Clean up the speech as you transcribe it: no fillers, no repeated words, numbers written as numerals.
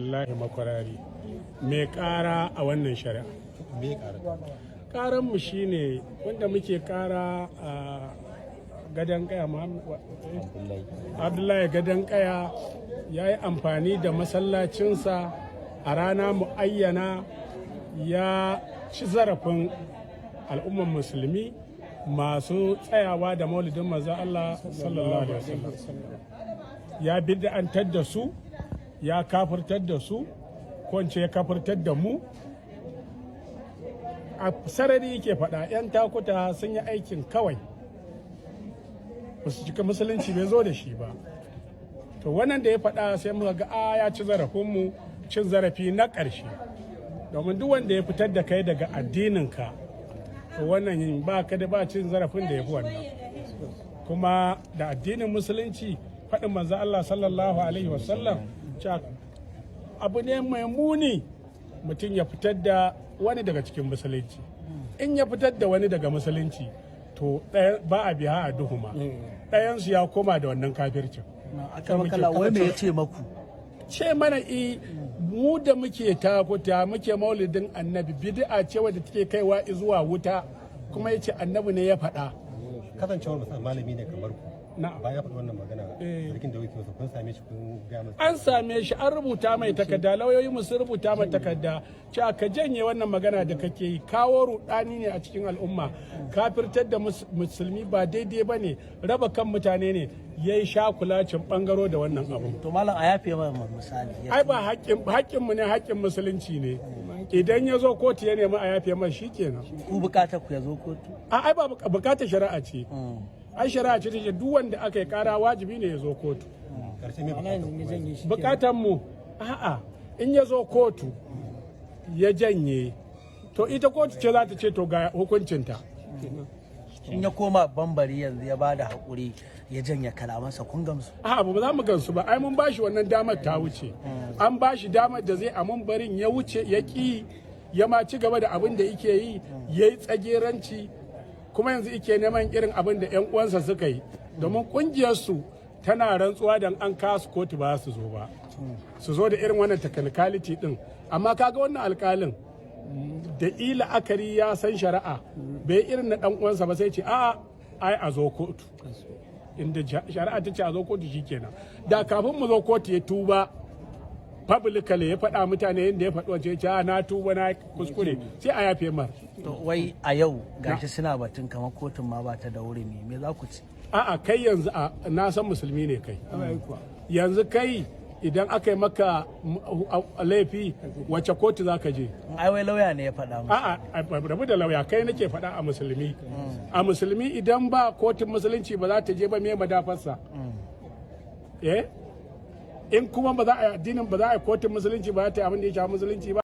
Abdullahi Makwarari, mai ƙara a wannan shari'a. Me ƙara? Ƙaranmu shine wanda muke ƙara a Gadon Kaya, Abdullahi Gadon Kaya, ya yi amfani da masallacinsa a rana mu'ayyana, ya ci zarafin al'ummar Musulmi masu tsayawa da maulidin Manzo Allah sallallahu alaihi wasallam. Ya bid'antar da su, ya kafirtar da su, ko in ce ya kafirtar da mu. A sarari yake faɗa 'yan takuta sun yi aikin kawai ba su cika Musulunci bai zo da shi ba. To, wannan da ya faɗa, sai muka ga a ya ci zarafinmu, cin zarafi na ƙarshe, domin duk wanda ya fitar da kai daga addininka, to wannan ba ka da ba cin zarafin da ya fi wannan. Kuma da addinin Musulunci, faɗin Manzo Allah sallallahu alaihi wasallam cewa abu ne mai muni mutum ya fitar da wani daga cikin Musulunci. In ya fitar da wani daga Musulunci, to ba a biya a duhuma, ɗayansu ya koma da wannan kafircin. Akalla wai me ya ce maku? Ce mana i mu da muke takuta, muke maulidin Annabi, bid'a ce wadda take kaiwa zuwa wuta, kuma yace Annabi ne ya faɗa. Kasancewar musamman malami ne kamar ku, bayan ya faɗi wannan magana, zargin da wuce masa, kun same shi kun ga masa? An same shi, an rubuta mai takarda, lauyoyi mu sun rubuta mai takarda cewa ka janye wannan magana da kake yi, kawo rudani ne a cikin al'umma, kafirtar da Musulmi ba daidai ba ne, raba kan mutane ne. Ya yi shakulacin bangaro da wannan abu. To malam, a yafe mai misali? Ai ba haƙƙin mu ne, haƙƙin Musulunci ne. Idan ya zo kotu ya nemi a yafe mai, shikenan. Ku bukatar ku ya zo kotu? A ai ba bukatar, shari'a ce. Ai shari'a ce take duk wanda aka yi kara wajibi ne ya zo kotu. Karshe, me bukatar ku? Bukatan mu, a'a, in ya zo kotu ya janye, to ita kotu ce za ta ce to ga hukuncinta. In ya koma bambari yanzu ya bada haƙuri, ya janye kalamansa, kun gamsu? A'a, ba za mu gansu ba. Ai mun bashi wannan damar, ta wuce. An bashi damar da zai a barin ya wuce, ya ki, ya ma ci gaba da abin da yake yi, ya yi tsageranci, kuma yanzu yake neman irin abin da 'yan uwansa suka yi, domin kungiyarsu tana rantsuwa da an kasu kotu ba su zo ba, su zo da irin wannan technicality din. Amma kaga wannan alkalin da ila akari ya san shari'a, bai irin na dan uwansa ba, sai ce a'a, ai a zo kotu. Inda shari'a ta ce a zo kotu, shikenan. Da kafin mu zo kotu ya tuba publicly, ya faɗa mutane yadda ya faɗi wancan, ya ce a na tuba, na kuskure, sai a yafe mar. To wai a yau gashi suna batun kamar kotun ma ba ta da wuri ne, me za ku ci? A'a, kai yanzu a na san Musulmi ne kai. Yanzu kai idan aka yi maka laifi, wace kotu za ka je? Ai wai lauya ne ya faɗa mu. A'a, rabu da lauya, kai nake faɗa a Musulmi. A Musulmi, idan ba kotun Musulunci ba za ta je ba, me madafarsa? Eh, in kuma ba za a yi addinin ba, za a yi kotun Musulunci ba za ta yi abin da ya shafi Musulunci ba.